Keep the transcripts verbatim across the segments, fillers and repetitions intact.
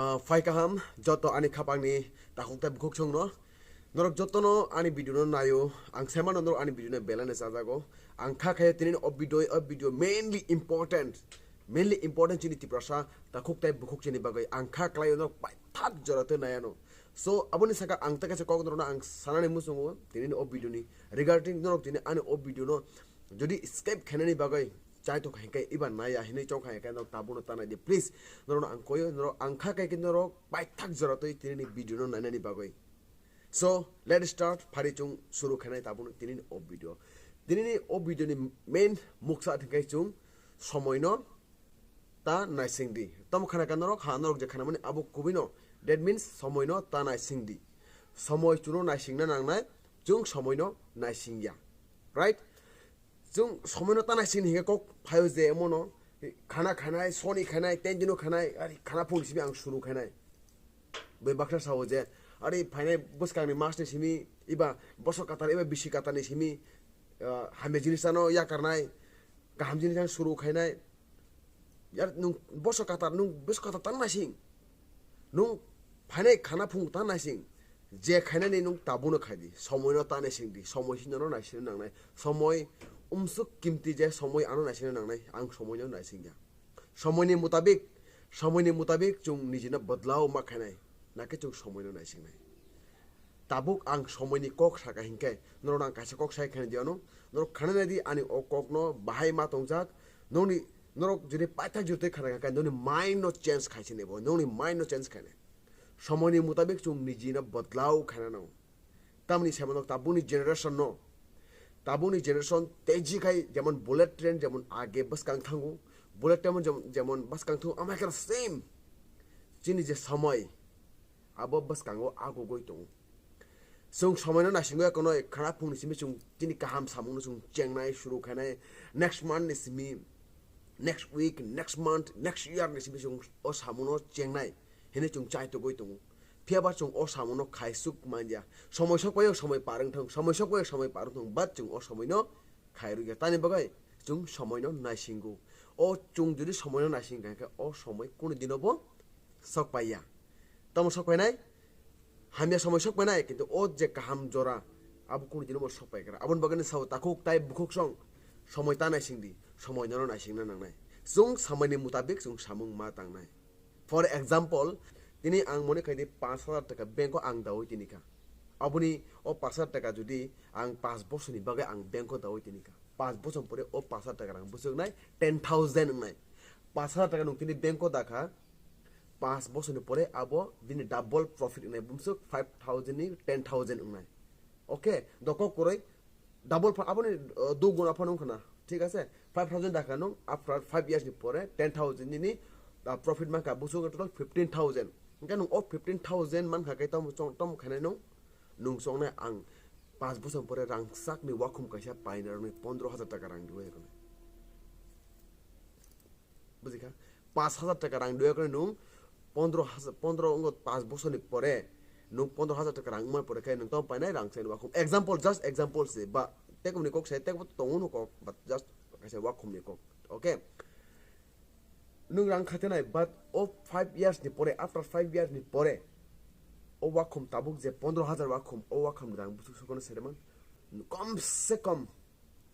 Ah, phai kaham, joto ani khapangni takhuk tei bukhuk songno. Norok jotono ani video no naio, ang saimano norok ani video no belai no chajago. Ang kha khayo tini o video, o video mainly important, mainly important chini Tiprasa takhuk tei bukhuk chini bagwi. Ang kha khlaio norok paithak jora tei naiano. So, aboni saka ang tei kaisa kok norokno ang sanani muchungo tini o video ni regarding norok tini ani o video no jodi skip khainani bagwi chai tongkha hinkhe iba naiya hinwi chongkha hinkhe norok tabukno ta naidi, please. Norokno ang koyo, norok ang kha khaikhe norok paithak jora twi tinini video no nainani bagwi. So, let's start, phari chwng suru khainai tabukno tinini o video. Tinini o video ni main muksa thwngkhe chwng somoino ta naisingdi. Tamo khanakha norok, ha, norok je khanamani abo kubui no, that means somoino ta naisingdi. Somoi chwngno naisingna nangnai, chwng somoino naisingya. Right? Chwng somoino ta naising hinkhe kok phaio je emono khana khanai, soni khanai, tenjino khanai, ari khana phung simi ang suru khainai. Bai baksa sao je, ari phainai bwskangni masni simi, iba bosok katar, iba bisi katarni simi, ah, hamya jinis ano yakarnai, kaham jinis ano suru khainai. Yar nwng bosok katar, nwng bosok katar ta naising. Nwng phainai khana phung ta naising. Je khainani nwng tabukno khaidi. Somoino ta naisingdi. Somoi sino no naisingna nangnai. Somoi umsuk kimti je somoi ano naisingna nangnai. Ang somoino naisingya. Somoini mutabik, somoini mutabik chwng nijino bodlao ma khainai. Nakhe chwng somoino naisingnai. Tabuk ang somoini kok saka hinkhe, norokno ang kaisa kok sai khani diano, norok khana naidi ani o kokno bahai ma tongjak, nokni, norok jodi paithak jotoi khana kha, nokni mind no change khaisi nebo, nokni mind no change khainai. Somoini mutabik chwng nijino bodlao khaina nango. Tamni saimanok tabukni generation no, tabukni generation teji khai jemon bullet train jemon age bwskang thango, bullet train jemon, jemon bwskang thango, amai khe same chini je somoi, abo bwskango agugoi tongo. Chwng somoino naisingwi kono khana phungni simi chwng chini kaham samungno chwng chengnai, suru khainai, next month ni simi, next week, next month, next year ni simi chwng o samungno chengnai hinwi chwng chaitugwi tongo. Phiyaba chwng o samungno khaisuk manya. Somoi sokpaio somoi par wngthong, somoi sokpaio somoi par wngthong, but chwng o somoino khairwkya. Tamni bagwi chwng somoino naisingo. O chwng jodi somoino naising kha, khe o somoi kunu dinobo sokpaiya. Tamo sokpainai? Hamya somoi sokpainai, kintu o je kaham jora, abo kunu dinobo sokpaikra. Aboni bagwino sao takhuk tai bukhuk song, somoi ta naisingdi, somoi nono naisingna nangnai. Chwng somoini mutabik chwng samung ma tangnai. For example, tini ang mone khaidi panch hajar taka bank o ang dawi tini kha. Aboni o panch hajar taka jodi ang panch bosorni bagwi ang bank o dawi tini kha. Panch bosor pore o panch hajar taka rang bwswknai ten thousand wngnai. Panch hajar taka nwng tini bank o dakha, panch bosorni pore abo bini double profit wngnai, bumswk five thousand ni ten thousand wngnai. Okay, doko kwrwi double pha-, aboni, uh, duguna phano wngkha na, thik ase? Five thousand dakha nwng, after five years ni pore ten thousand nini, uh, profit mankha, busugo total fifteen thousand. Hwnkhe nwng o fifteen thousand mankha khe tamo chong-, tamo khainai nwng? Nwng chongnai ang panch bosor pore rangchakni wakhum kaisa painai rwngwi pondro hajar taka rang rwwi rwnai. Bujikha? Panch hajar taka rang doya khe nwng pondro hajar, pondro wngkha panch bosorni pore nwng pondro hajar taka rang wngmani pore khe nwng tamo painai rang chani wakhum. Example, just example se ba tekumni kok se, tei tongo no kok, but just kaisa wakhumni kok. Okay? Nwng rang khatenai, but o five years ni pore, after five years ni pore, o wakhum tabuk je pondro hajar wakhum, o wakhum rang busuk sukono sereman, kom se kom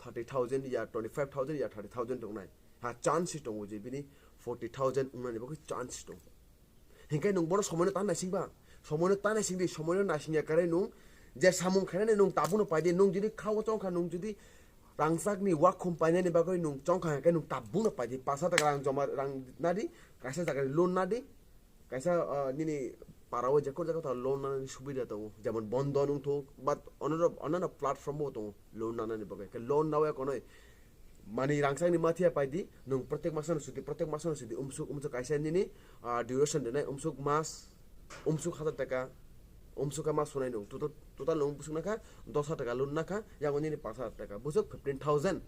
thirty thousand ya twenty five thousand ya thirty thousand tongnai. Ha, chance tongo je bini forty thousand wngnani bagwi chance tongo. Hinkhe nwng bono somoino ta naisingba? Somoino ta naisingdi, somoino naisingya kare nwng je samung khainani nwng tabukno paidi, nwng jodi khao chongkha, nwng jodi rangchakni wakhum painani bagwi nwng chongkha hinkhe nwng tabukno paidi, panch hajar taka rang joma rang nadi, kaisa jagani loan nadi, kaisa, ah, nini para o jekon jaga ta loan nanani subida tongo, jemon bondon wngthok, but onoro, onano platform bo tongo loan nanani bagwi. Khe loan nawi konoi mani rangchakni mathiya paidi, nwng protek masano sudi, protek masano sudi, umsuk, umsuk kaisa nini, ah, duration rinai, umsuk mas, umsuk hajar taka, umsuk ma sunai nwng, total, total nwng busuk nakha dos hajar taka loan nakha, yago nini panch hajar taka, busuk fifteen thousand.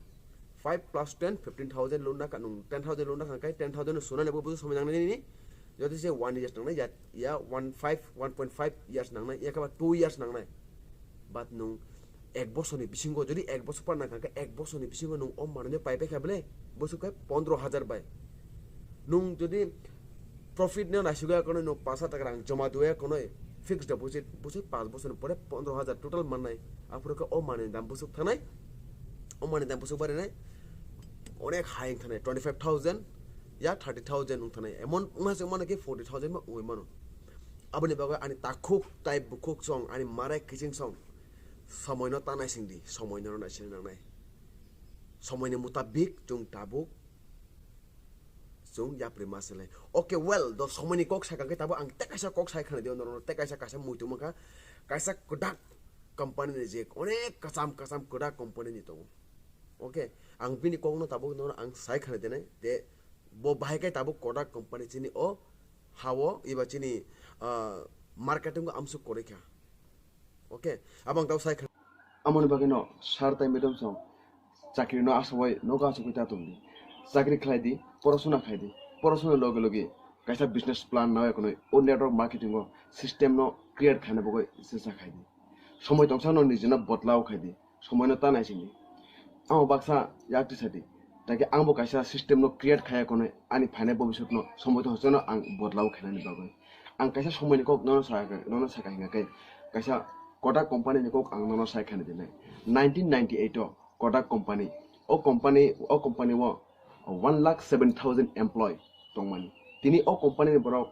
Five plus ten, fifteen thousand loan nakha, nwng ten thousand loan nakha, khe ten thousand no sunani bo busuk somoi nangnai nini, jodi se one years nangnai, ya, ya one five, one point five years nangnai, ya khe ba two years nangnai. But nwng ek bosorni bisingo, jodi ek bosor par nangkha khe ek bosorni bisingo nwng o manwino paipai kha bele, bwswk khe pondro hajar bai. Nwng jodi Profit no naisugwi akonoi no pash hajar taka rang joma dui akonoi fixed deposit bwswk paanch bosor ni pore pondro hajar total mannai. Aphuru khe o manwi dam bwswk thanai, o manwi dam bwswk barinai, onek hai wng thanai, twenty five thousand ya thirty thousand wng thanai, emon wngma se wngmano khe forty thousand ma wngwi mano. Aboni bagwi ani takhuk tai bukhuk song ani marai kiching song somoi no ta naising di, somoi no naising nangnai, somoi ni mutabik chwng tabuk chwng yapri ma se le. Okay, well, do somoi ni kok sai kha khe tabuk ang tei kaisa kok sai khna di norok, tei kaisa kaisa muitu mankha, kaisa kwdak company ni je onek kwcham kwcham kwdak company ni tongo. Okay, ang bini kok no tabuk no ang sai khna di nai de, bo bahai kai tabuk Kodak company chini o hao iba chini, ah, marketing o amsuk koroi kha. Okay, abang tau sai khna. Amoni bagwi no sir tai madam song chakri no aswai nogo aswk ta tong di. Chakri khlai di, porosuna khai di. Porosuna loge loge kaisa business plan no ekonoi o network marketing o system no create khaina bagwi sesa khai di. Somoi tongsa no nijino bodlao khai di. Somoi no ta naising di. Amo baksa yak tisa di. Taki ang bo kaisa system no create khaya konoi ani phainai bobiswt no somoi tongsa no ang bodlao khainani bagwi. Ang kaisa somoi ni kok nono sa, nono saka hinga khe kaisa Kodak company ni kok ang nono sai khani dinai. Nineteen ninety eight o Kodak company, o company, o company o one lakh seven thousand employee tongmani. Tini o company ni borok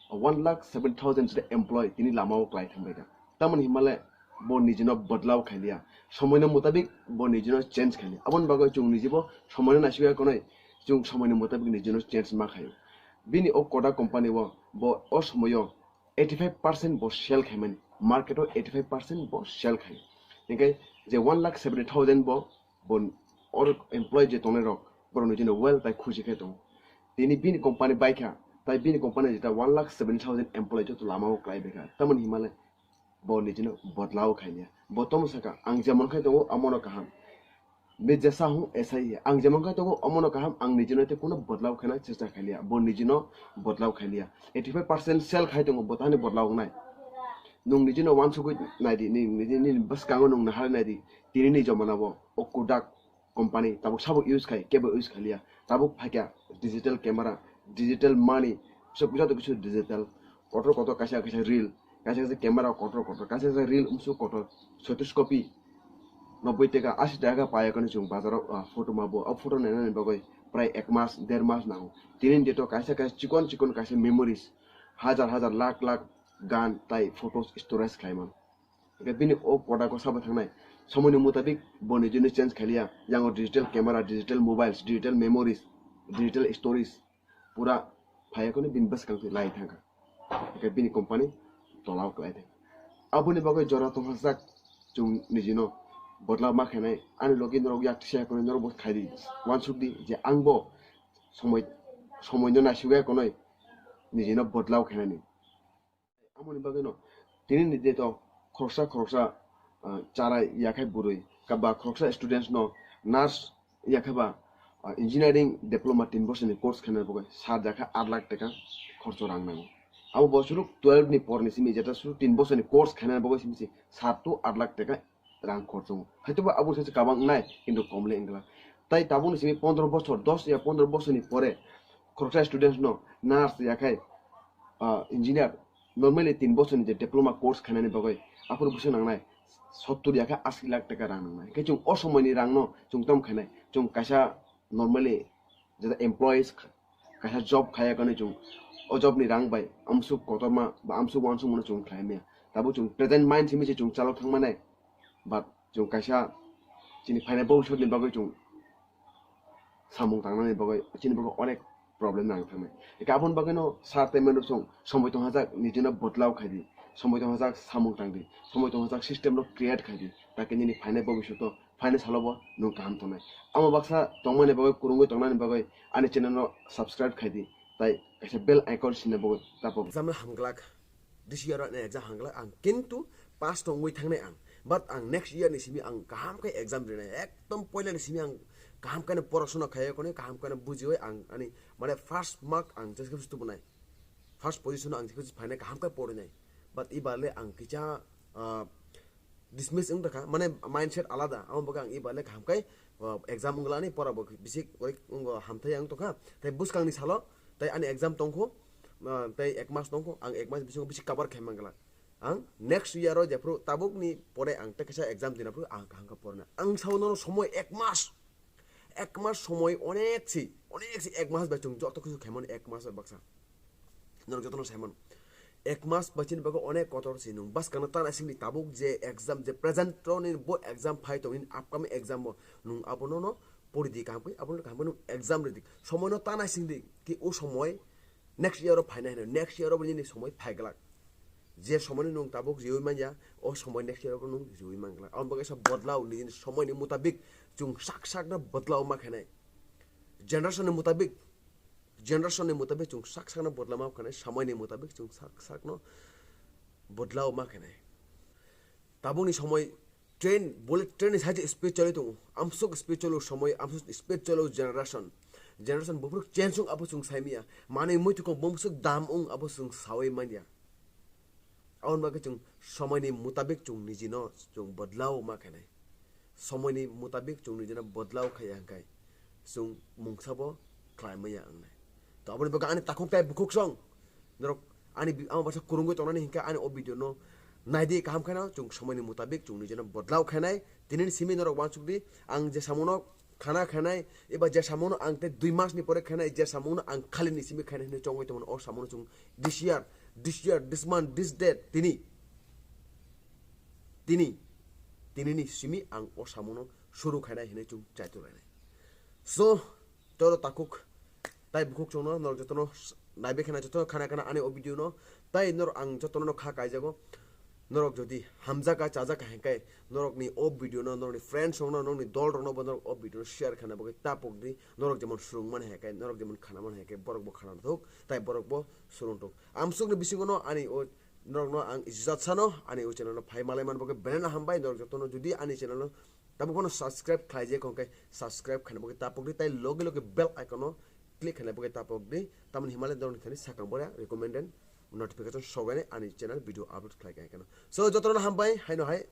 one lakh seven thousand employee tini lama o klai thangbai kha. Tamoni himale bo nijino bodlao khailiya, somoino mutabik bo nijino change khailiya. Aboni bagwi chwng nijibo somoino naisingwi konoi chwng somoino mutabik nijino change ma khaio. Bini o Kodak company o bo o somoio eighty five percent bo sell khaimani, market o eighty five percent bo sell khai. Hinkhe je one lakh seventy thousand bo, bo or employee je tongnai rok, borok nijino well tai khushi khe tongo. Tini bini company baikha, tai bini company jeta one lakh seventy thousand employee joto lama o klai baikha. Tamoni himale bo nijino bodlao khailiya. Bo tomo saka, ang jemon khai tongo, amono kaham. Bini jesa hung esai ya. Ang jemon khai tongo, omono kaham, ang nijino te kuno bodlao khaina chesta khailiya. Bo nijino bodlao khailiya. Eighty five percent sell khai tongo, bo tani bodlao wngnai. Nung nijino wansugwi naidi, ni, ni, ni bwskango nung nahar naidi. Tini ni jomana bo, o Kodak company, tabuk sabo use khai, kebo use khailiya. Tabuk phaikya digital camera, digital money, sob joto kisu digital. Kotor kotor kaisa kaisa reel, kaisa kaisa camera kotor kotor, kaisa kaisa reel umsu kotor, soitrish copy, nobboi taka, ashi taka paya kani chwng bazaro, ah, photo ma bo, o photo nainani bagwi prai ek mas, der mas nango. Tini date o kaisa kaisa chikon chikon kaisa memories, hajar hajar, lakh lakh gan tai photos storage khlai mano. Hingke bini o Kodak o sabo thangnai, somoini mutabik bo nijini change khailiya, yango digital camera, digital mobiles, digital memories, digital stories, pura phaiya khe bini bwskang twi lai thangkha. Hingke bini company tolao kwlai thangkha. Aboni bagwi jora tongthajak chwng nijino bodla ma khainai, ani logi norok yak tisa khe norok bo khaidi, wansukdi je ang bo somoi, somoino naisugwi konoi nijino bodlao khainani. Amoni bagwino tini ni date o khoroksa khoroksa, ah, chara yakhai bwrwi, kaba khoroksa students no nurse yakhai ba, ah, engineering diploma tin bosor ni course khaina bagwi sat jakha aat lakh taka khorcho rang nango. Abo bo suru twelve ni por ni simi, jeta suru tin bosor ni course khaina bagwi simi se sat to aat lakh taka rang khorchungo. Haithoba abo se kabang nai, kintu komle wngla. Tai tabukni simi pondro bosor, dos ya pondro bosor ni pore khoroksa students no nurse yakhai, ah, engineer, normally tin bosor ni je diploma course khainani bagwi aphuru bwswk nangnai sottur yakhai asi lakh taka rang nangnai. Hingke chwng o somoini rang no chwng tom khainai, chwng kaisa normally jeta employees kaisa job khaiya kani chwng, o job ni rang bai amsuk kotorma ba amsuk wansuk mano chwng khlai maya. Tabuk chwng present mind simi se chwng chalok thang manai, but chwng kaisa chini phainai bobiswt ni bagwi chwng samung tangnani bagwi chini bagwi onek problem nang thangnai. Eke aboni bagwino sir tei mano chwng somoi tong hajak nijino bodlao khaidi, somoi tong hajak samung tangdi, somoi tong hajak system no create khaidi, take nini phainai bobiswt o phaini salo bo nwng kaham tongnai. Amo baksa tongmani bagwi, kwrwngwi tongnani bagwi ani channel no subscribe khaidi, tai kaisa bell icon sinna bagwi tapo. Exam hamglak, this year ni exam hamglak ang, kintu pass tongwi thangnai ang. But ang next year ni simi ang kaham khe exam rinai, ekdom poila ni simi ang kaham khe porasona khaiya konai, kaham khe bujiwi ang ani mane first mark ang jesa khe tubunai, first position ang jesa khe phainai, kaham khe porinai. But ibarle ang kicha, ah, dismiss wng tongkha, mane mindset alada, amo bagwi ang ibarle kaham khe, uh, exam wngla ani pora bo bisik oik wngo, hamthai ang tongkha, tei bwskangni salo tei ani exam tongkho, ah, tei ek mas tongkho, ang ek mas bisingo bisi cover khai mangla. Ang next year o jephru tabukni pore ang tei kaisa exam dina phru ang kaham khe porna. Ang sao nono somoi ek mas, ek mas somoi onek si, onek si ek mas bai chwng joto kisu khaimani ek mas bai baksa. Norok jotono saimano. Ek mas bai chini bagwi onek kotor si nwng bwskangno tana singdi tabuk je exam je present roni bo exam phai tongni upcoming exam bo nwng abono no pori di kaham khe abono kaham khe nwng exam ridi. Somoino tana singdi ki o somoi next year o phainai hinwi, next year o bo nini somoi phaiglak. Je somoi nwng tabuk riwi manya, o somoi next year o bo nwng riwi manglak. Aboni bagwi sa bodlao nini somoi ni mutabik chwng sak sak no bodlao ma khainai. Generation ni mutabik, generation ni mutabik chwng sak sak no bodlao ma khainai, somoi ni mutabik chwng sak sak no bodlao ma khainai. Tabukni somoi train, bullet train ni side speed choli tongo. Amsuk speed cholo somoi, amsuk speed cholo generation. Generation buphuru change wng abo chwng saimaya. Manwi muitu kong bumsuk dam wng abo chwng sawi manya. Aboni bagwi chwng somoini mutabik chwng nijino chwng bodlao ma khainai. Somoini mutabik chwng nijino bodlao khaiya hwnkhe chwng mungsa bo khlai maya wngnai. To aboni bagwi ani takhuk tai bukhuk song norok ani bi-, ang basa kwrwngwi tongnani hinkhe ani o video no naidi kaham kheno chwng somoini mutabik chwng nijino bodlao khainai. Tinini simi norok uansukdi ang je samono khana khainai, eba je samono ang tei dui mas ni pore khainai, je samono ang khali ni simi khainai hinwi chongwi tongmani, o samono chwng this year, this year, this month, this date, tini, tini, tini ni simi ang o samono suru khainai hinwi chwng chaitu lainai. So, toro takhuk tai bukhuk chwngno norok jotono naibe khana jotono khana khana ani o video no, tai norok ang jotono no kha kaijago. Norok jodi hamjak ka chajak ka hingkai norokni o video no norokni friends rokno norokni dol rokno bo norok o video no share khana bagwi tapok di, norok jemon surung mani hingkai norok jemon khana mani hingkai borok bo khana thuk tai borok bo surung thuk. Amsukni bisingo no ani o norokno ang ijat sano ani o channel no phai malai man bagwi belai no hambai norok jotono jodi ani channel no tabuk phano subscribe khlai je hingkai subscribe khana bagwi tapok di tai loge loge bell icon no click khana bagwi tapok di tamni himale norokni thani sakang bora recommended notification sogani ani channel video upload khlai kai kano. So jotono hambai haino hai